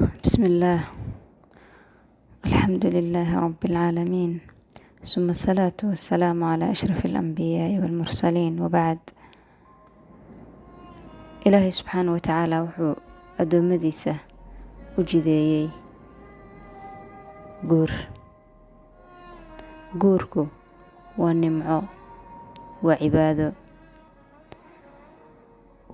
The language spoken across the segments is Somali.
بسم الله، الحمد لله رب العالمين، ثم الصلاة والسلام على أشرف الأنبياء والمرسلين، وبعد. Ilaahay subxaana watacaala wuxuu addoommadiisa u jideeyey guur. Guurku waa nimco, waa cibaado.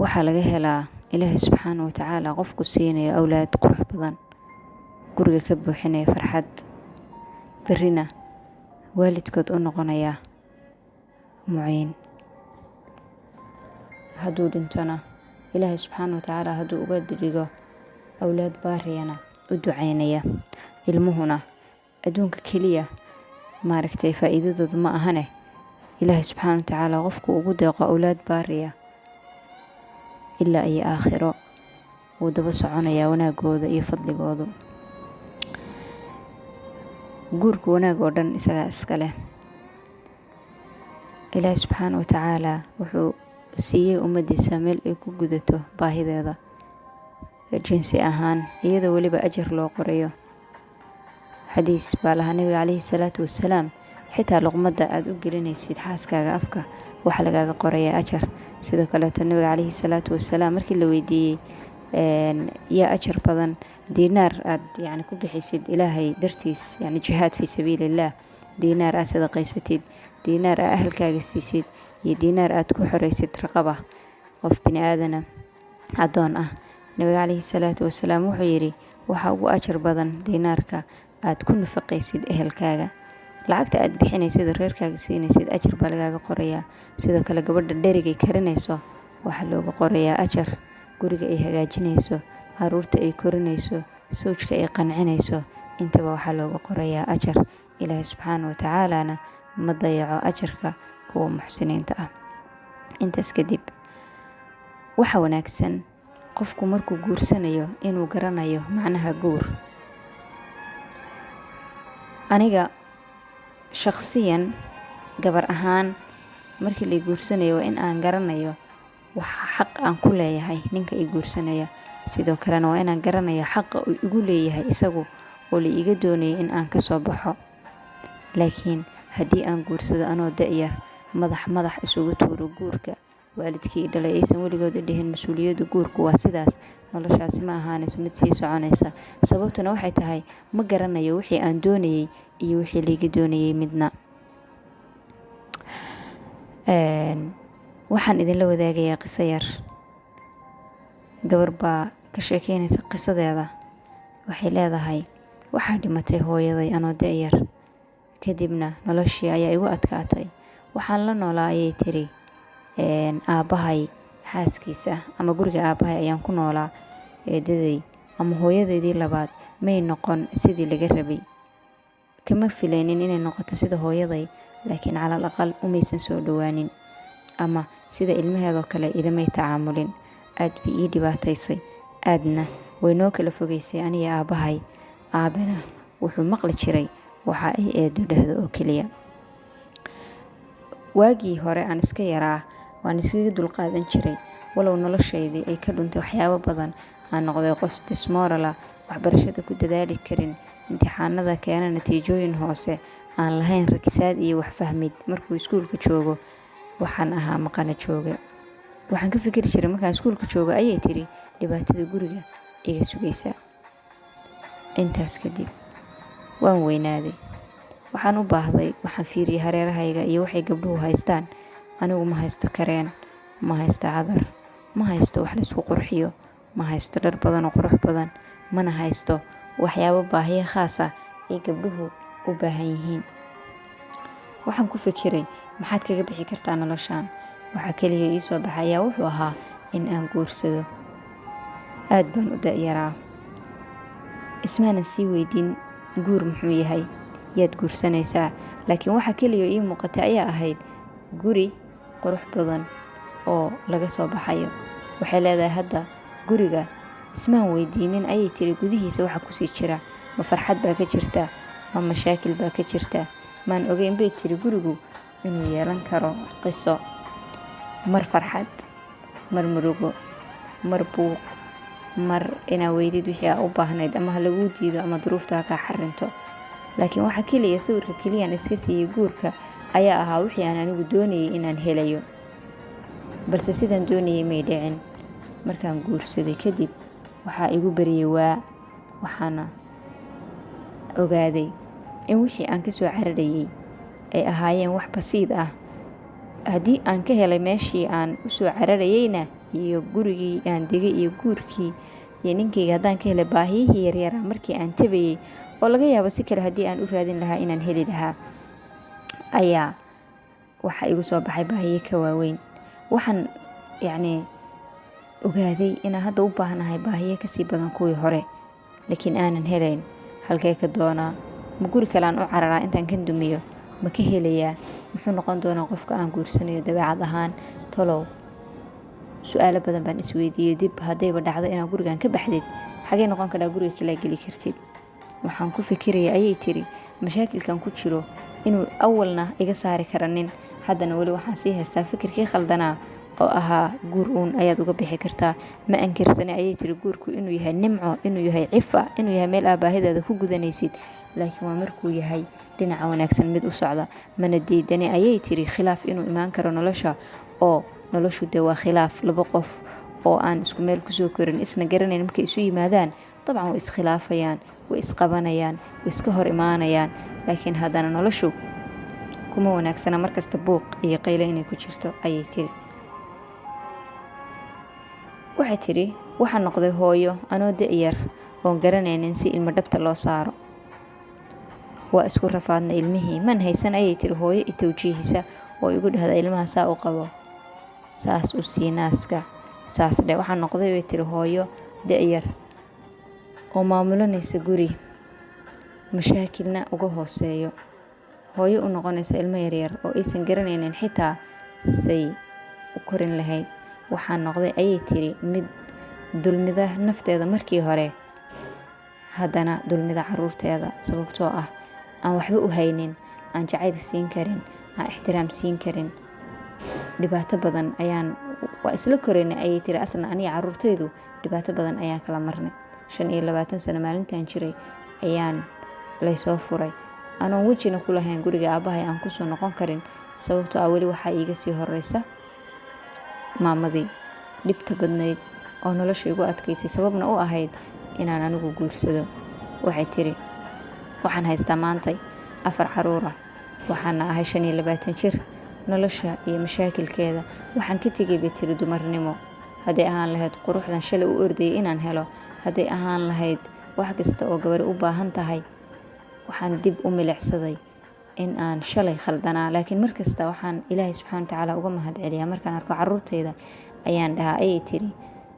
Waxaa laga helaa Ilaahay subxaana watacaala qofku siinayo awlaad qurux badan, guriga ka buuxinaya farxad, berrina waalidkood u noqonaya muciin. Hadduu dhintona, Ilaahay subxaana watacaala hadduu uga dhigo awlaad baariyana, u ducaynaya. Ilmuhuna adduunka keliya maaragtay faa-iidadoodu ma ahane, Ilaahay subxaana watacaala qofku ugu deeqo awlaad baariya, ilaa iyo aakhiro wuu daba soconayaa wanaagooda iyo fadligoodu. Guurku wanaag oo dhan isagaa iska leh. Ilaahay subxaana watacaala wuxuu siiyey ummaddiisa meel ay ku gudato baahideeda jinsi ahaan, iyadoo weliba ajar loo qorayo. Xadiis baa lahaa Nabiga caleyhi salaatu wasalaam: xitaa luqmadda aada u gelinaysid xaaskaaga afka waxaa lagaaga qorayaa ajar. Sidoo kaleeto, Nabiga caleyhi salaatu wasalaam markii la weydiiyey yaa ajar badan, diinaar aad yani ku bixisid Ilaahay dartiis, yani jihaad fii sabiilillaah, diinaar aad sadaqaysatid, diinaar aad ahalkaaga siisid iyo diinaar aad ku xoreysid raqaba, qof bini aadana addoon ah, Nabiga caleyhi salaatu wasalaam wuxuu yidhi: waxaa ugu ajar badan diinaarka aad ku nafaqaysid ehelkaaga. Lacagta aad bixinaysid oo reerkaaga siinaysid ajar baa lagaaga qorayaa. Sidoo kale, gabadha dherigay karinayso waxaa looga qorayaa ajar. Guriga ay hagaajinayso, caruurta ay korinayso, sawjka ay qancinayso, intaba waxaa looga qorayaa ajar. Ilaahay subxaana watacaalana ma dayaco ajarka kuwa muxsiniinta ah. Intaas kadib, waxa wanaagsan qofku markuu guursanayo inuu garanayo macnaha guur. Aniga shaqsiyan, gabar ahaan, markii la guursanayo waa in aan garanayo waxa xaq aan ku leeyahay ninka i guursanaya. Sidoo kalena waa inaan garanayo xaqa uu igu leeyahay isagu oo la iiga doonayo in aan kasoo baxo. Laakiin haddii aan guursado anoo da-yar, madax madax isugu tuuro guurka, waalidkii i dhalay aysan weligood i dhihin mas-uuliyadda guurku waa sidaas, noloshaasi ma ahaanayso mid sii soconaysa. Sababtuna waxay tahay ma garanayo wixii aan doonayay iyo wixii laiga doonayay midna. Waxaan idinla wadaagayaa qiso yar. Gabar baa ka sheekeynaysa qisadeeda. Waxay leedahay: waxaa dhimatay hooyaday anoo da-yar, kadibna noloshii ayaa igu adkaatay. Waxaan la noolaa, ayay tiri, aabbahay xaaskiisa ama guriga aabbahay ayaan ku noolaa. Eedaday ama hooyadeydii labaad may noqon sidii laga rabay. Kama filaynin inay noqoto sida hooyaday, laakiin calal aqal umaysan soo dhowaanin ama sida ilmaheedoo kale ilamay tacaamulin. Aad bay ii dhibaataysay, aadna way noo kala fogeysay aniga aabbahay. Aabena wuxuu maqli jiray waxa ay eedo dhahdo oo keliya. Waagii hore aan iska yaraa waan iskaga dulqaadan jiray, walow noloshaydii ay ka dhuntay waxyaabo badan, aan noqday qof dismoral ah, waxbarashada ku dadaali karin, imtixaanada keena natiijooyin hoose, aan lahayn rakisaad iyo wax fahmid markuu iskuulka joogo. Waxaan ahaa maqana jooga. Waxaan ka fikiri jiray markaan iskuulka joogo, ayay tiri, dhibaatada guriga iga sugaysa. Intaas kadib waan weynaaday. Waxaan u baahday, waxaan fiiriyay hareerahayga iyo waxay gabdhuhu haystaan. Anigu ma haysto kareen, ma haysto cadar, ma haysto wax laysku qurxiyo, ma haysto dhar badan oo qurux badan, mana haysto waxyaabo baahiyo khaas ah ay gabdhuhu u baahan yihiin. Waxaan ku fikiray: maxaad kaga bixi kartaa noloshan? Waxaa keliya ii soo baxayaa wuxuu ahaa in aan guursado. Aad baan u da-yaraa, ismaanan sii weydiin guur muxuu yahay, yaad guursanaysaa, laakiin waxaa keliya ii muuqatay ayaa ahayd guri qurux badan oo laga soo baxayo. Waxay leedahay: hadda guriga ismaan weydiinin, ayay tiri, gudihiisa waxa kusii jira, ma farxad baa ka jirta, ma mashaakil baa ka jirta. Maan ogeyn, bay tiri, gurigu inuu yeelan karo qiso, mar farxad, mar murugo, mar buuq, Mar inaa weydid wixii aa u baahnayd, ama ha laguu diido ama duruufta ha kaa xarinto. Laakiin waxa keliya, sawirka keliyaan iska siiyey guurka ayaa ahaa wixii aan anigu doonayay inaan helayo, balse sidaan doonayay may dhicin. Markaan guursaday kadib waxaa igu bariyay waa, waxaana ogaaday in wixii aan kasoo cararayay ay ahaayeen wax basiid ah. Haddii aan ka helay meeshii aan usoo cararayayna iyo gurigii aan degay iyo guurkii iyo ninkayga, haddaan ka helay baahiyihii yaryaraa markii aan tabayay oo laga yaabo si kale haddii aan u raadin lahaa inaan heli lahaa, ayaa waxaa igu soo baxay baahiyo ka waaweyn. Waxaan yacnii ogaaday inaan hadda u baahnahay baahiyo kasii badan kuwii hore, laakiin aanan helayn. Halkee ka doonaa? Ma guri kale aan u cararaa intaan kan dumiyo? Ma ka helayaa? Muxuu noqon doonaa qofka aan guursanayo dabeecad ahaan? Tolow, su-aalo badan baan isweydiiyey. Dib haddayba dhacdo inaad gurigan ka baxdid, xagee noqon kadhaa guriga kalaa geli kartid? Waxaan ku fikiraya, ayay tiri, mashaakilkan ku jiro inuu awalna iga saari karanin. Haddana weli waxaan sii haystaa fikirkii khaldanaa oo ahaa guur uun ayaad uga bixi kartaa. Ma ankirsane, ayay tiri, guurku inuu yahay nimco, inuu yahay cifa, inuu yahay meel aa baahidaada ku gudanaysid, laakiin waa markuu yahay dhinaca wanaagsan mid u socda. Mana diidani, ayay tiri, khilaaf inuu imaan karo nolosha, oo noloshu dee waa khilaaf. Laba qof oo aan isku meel kusoo korin, isna garanayn, markay isu yimaadaan, dabcan way iskhilaafayaan, way isqabanayaan, way iska hor imaanayaan, laakiin haddana noloshu kuma wanaagsana markasta buuq iyo qayle inay ku jirto, ayay tiri. Waxay tidhi, waxaa noqday hooyo anoo da-yar oon garanaynin si ilmo dhabta loo saaro. Waa isku rafaadna ilmihii. Man haysan, ayay tiri, hooyo i tawjiihisa oo igu dhahda, "Ilmaha saa u qabo, saas u sii naaska, saas dhe." Waxaa noqday, bay tiri, hooyo da-yar oo maamulanaysa guri, mashaakilna uga hooseeyo, hooyo u noqonaysa ilmo yaryar oo aysan garanaynin xitaa say u korin lahayd. Waxaa noqday, ayay tiri, mid dulmida nafteeda markii hore, haddana dulmida caruurteeda, sababtoo ah aan waxba u haynin, aan jacayl siin karin, aan ixtiraam siin karin. Dhibaato badan ayaan waa isla koraynay, ayay tiri, aslan aniga caruurtaydu dhibaato badan ayaan kala marnay. 25 sano maalintan jiray ayaan laysoo furay, anoon wejina ku lahayn guriga aabbahay aan kusoo noqon karin, sababtoo ah weli waxaa iiga sii horeysa maamadii dhibta badnayd oo nolosha igu adkaysay, sababna u ahayd inaan anigu guursado. Waxay tiri, waxaan haystaa maantay afar caruura, waxaana ahay 25 jir. Nolosha iyo mashaakilkeeda waxaan ka tegay, bay tiri, dumarnimo. Hadday ahaan lahayd quruxdan shalay u ordayay inaan helo, hadday ahaan lahayd wax kasta oo gabari u baahan tahay, waxaan dib u milicsaday in aan shalay khaldanaa. Laakiin markasta waxaan Ilaahay subxana watacaala uga mahad celiyaa markaan arko caruurtayda, ayaan dhahaa, ayay tiri,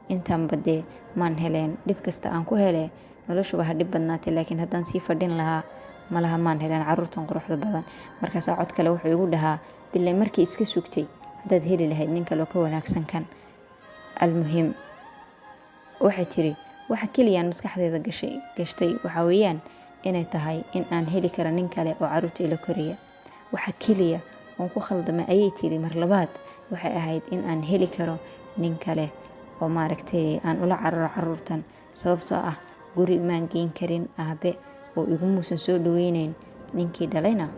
intaanba dee maan heleen dhib kasta aan ku hele. Noloshuba ha dhib badnaatay, laakiin haddaan sii fadhin lahaa malaha maan heleen caruurtan quruxda badan. Markaasaa cod kale wuxuu igu dhahaa, bilay markii iska sugtay haddaad heli lahayd nin kaloo ka wanaagsan kan. Almuhim, waxay tiri, waxa keliyaan maskaxdeeda gashay gashtay waxaa weeyaan inay tahay in aan heli karo nin kale oo caruurta ila koriya. Waxa keliya oon ku khaldamay, ayay tiri, mar labaad waxay ahayd in aan heli karo nin kale oo maaragtay aan ula cararo caruurtan, sababtoo ah guri maan geyn karin aabe oo igumuusan soo dhaweyneyn. Ninkii dhalayna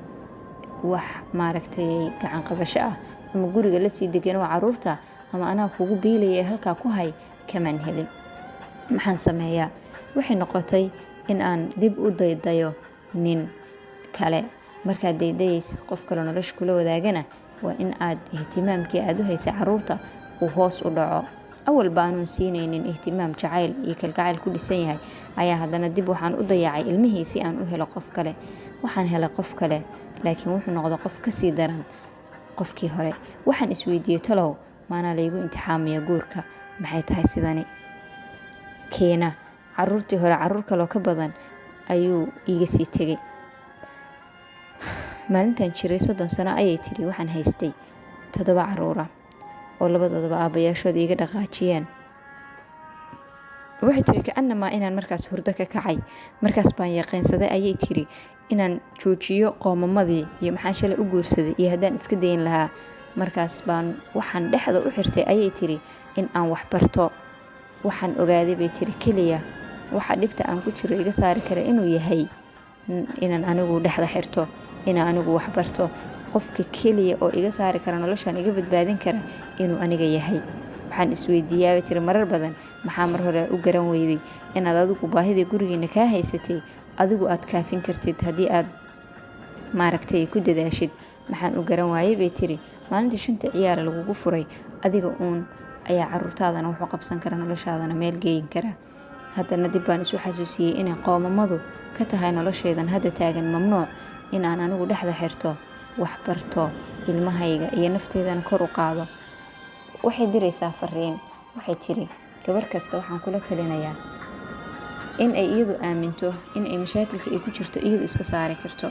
wax maaragtay gacan qabasho ah ama guriga lasii deganoo caruurta ama anaa kugu biilaya ee halkaa ku hay kamaan helin. Maxaan sameeyaa? Waxay noqotay in aan dib u daydayo nin kale. Markaad daydayaysid qof kale nolosha kula wadaagana, waa in aad ihtimaamkii aad u haysay caruurta uu hoos u dhaco. Awalba aanuun siinaynin ihtimaam jacayl iyo kalgacayl ku dhisan yahay, ayaa haddana dib waxaan u dayacay ilmihii si aan u helo qof kale. Waxaan helay qof kale, laakiin wuxuu noqday qof kasii daran qofkii hore. Waxaan isweydiiyey, talow maanaa laygu imtixaamaya guurka? Maxay tahay sidani keena? Caruurtii hore caruur kaloo ka badan ayuu iiga sii tegay. Maalintan jiray 30 sano, ayay tiri, waxaan haystay toddoba caruura oo labadoodaba aabayaashood iiga dhaqaajiyeen. Waxay tiri, kaanamaa inaan markaas hurdo ka kacay. Markaas baan yaqiinsaday, ayay tiri, inaan joojiyo qoomamadii iyo maxaan shalay u guursaday iyo haddaan iska dayn lahaa. Markaas baan waxaan dhexda u xirtay, ayay tiri, in aan wax barto. Waxaan ogaaday, bay tiri, keliya waxa dhibta aan ku jiro iga saari kara inuu yahay inaan anigu dhexda xirto, inaan anigu waxbarto. Qofka keliya oo iga saari kara noloshan, iga badbaadin kara, inuu aniga yahay. Waxaan isweydiiyaa, bay tiri, marar badan, maxaa mar hore u garan weyday inaad adigu baahidii gurigiina kaa haysatay adigu aad kaafin kartid haddii aad maaragtay ku dadaashid? Maxaan u garan waayey, bay tiri, maalintii shanta ciyaara lagugu furay adiga uun ayaa caruurtaadana wuxuu qabsan kara, noloshaadana meel geyin kara? Haddana dib baan isu xasuusiyey inay qoomamadu ka tahay noloshaydan hadda taagan mamnuuc, in aan anigu dhexda xirto, wax barto, ilmahayga iyo nafteydana kor u qaado. Waxay diraysaa fariin. Waxay tiri, gabar kasta waxaan kula talinayaa in ay iyadu aaminto in ay mashaakilka ay ku jirto iyadu iska saari karto,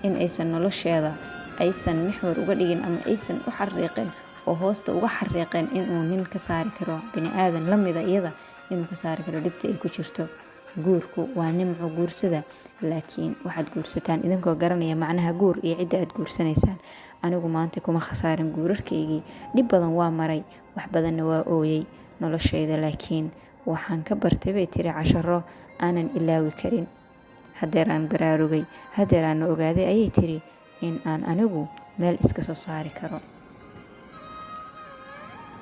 in aysan nolosheeda aysan mixwar uga dhigin ama aysan u xariiqin oo hoosta uga xariiqin inuu nin ka saari karo, bini aadan lamida iyada inuu ka saari karo dhibta ay ku jirto. Guurku waa nimco, guursada, laakiin waxaad guursataan idinkoo garanaya macnaha guur iyo cidda aad guursanaysaan. Anigu maanta kuma khasaarin guurarkaygii. Dhib badan waa maray, wax badanna waa ooyey noloshayda, laakiin waxaan ka bartay, bay tiri, casharo aanan ilaawi karin. Hadeer aan baraarugay, hadeer aan ogaaday, ayay tiri, in aan anigu meel iska soo saari karo.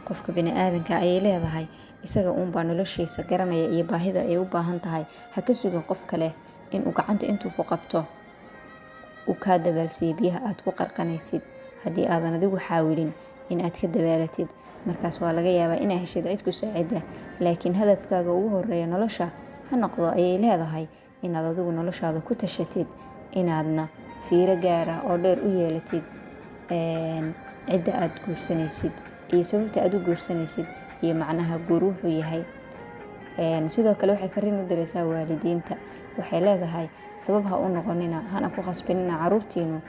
Qofka bini-aadanka, ayay leedahay, isaga uunbaa noloshiisa garanaya iyo baahida ay u baahan tahay. Ha ka sugin qof kale inuu gacanta intuu ku qabto uu kaa dabaalsiiyo biyaha aad ku qarqanaysid. Haddii aadan adigu xaawilin in aad ka dabaalatid, markaas waa laga yaabaa inaa heshid cid ku saacida, laakiin hadafkaaga ugu horeeya nolosha ha noqdo, ayay leedahay, inaad adigu noloshaada ku tashatid, inaadna fiiro gaara oo dheer u yeelatid cidda aad guursanaysid iyo sababta aad u guursanaysid iyo macnaha guur wuxuu yahay. Sidoo kale waxay fariin u diraysaa waalidiinta. Waxay leedahay, sabab ha u noqonina, hana ku khasbinina caruurtiinu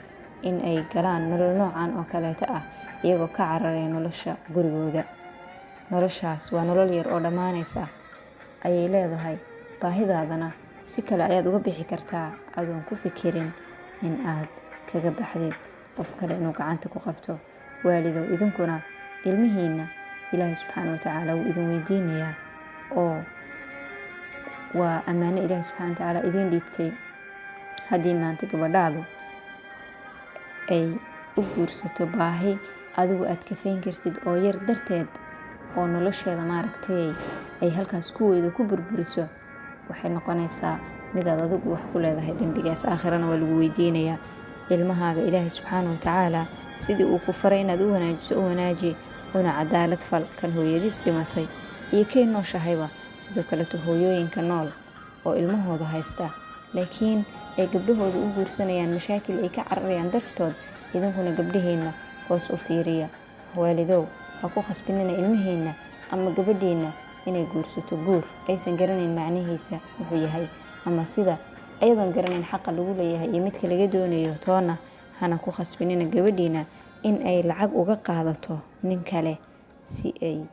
in ay galaan nolol noocan oo kaleeto ah iyagoo ka cararaya nolosha gurigooda. Noloshaas waa nolol yar oo dhammaanaysa, ayay leedahay. Baahidaadana si kale ayaad uga bixi kartaa adoon ku fikirin in aad kaga baxdid qof kale inuu gacanta ku qabto. Waalidow, idinkuna ilmihiina Ilaahay subxaana watacaala wuu idin weydiinayaa, oo waa ammaano Ilaahay subxana watacaala idiin dhiibtay. Haddii maanta gabadhaadu ay u guursato baahi adigu aad kafeyn kartid oo yar darteed, oo nolosheeda maaragtay ay halkaas ku weydo, ku burburiso, waxay noqonaysaa midaad adigu wax ku leedahay dembigaas, aakhirana waa lagu weydiinayaa. Ilmahaaga Ilaahay subxaana watacaala sidii uu ku faray inaad u wanaajiso u wanaaji, una cadaalad fal, kan hooyadiis dhimatay iyo kay nooshahayba. Sidoo kaleto hooyooyinka nool oo ilmahooda haysta, laakiin ay gabdhahooda u guursanayaan mashaakil ay ka cararayaan dartood, idinkuna gabdhahiina hoos u fiiriya. Waalidow, ha ku khasbinina ilmihiina ama gabadhiina inay guursato guur aysan garanayn macnihiisa wuxuu yahay, ama sida ayadoon garanayn xaqa lagu leeyahay iyo midka laga doonayo toona. Hana ku khasbinina gabadhiina in ay lacag uga qaadato nin kale si ay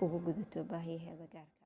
ugu gudato baahiyaheeda gaarka.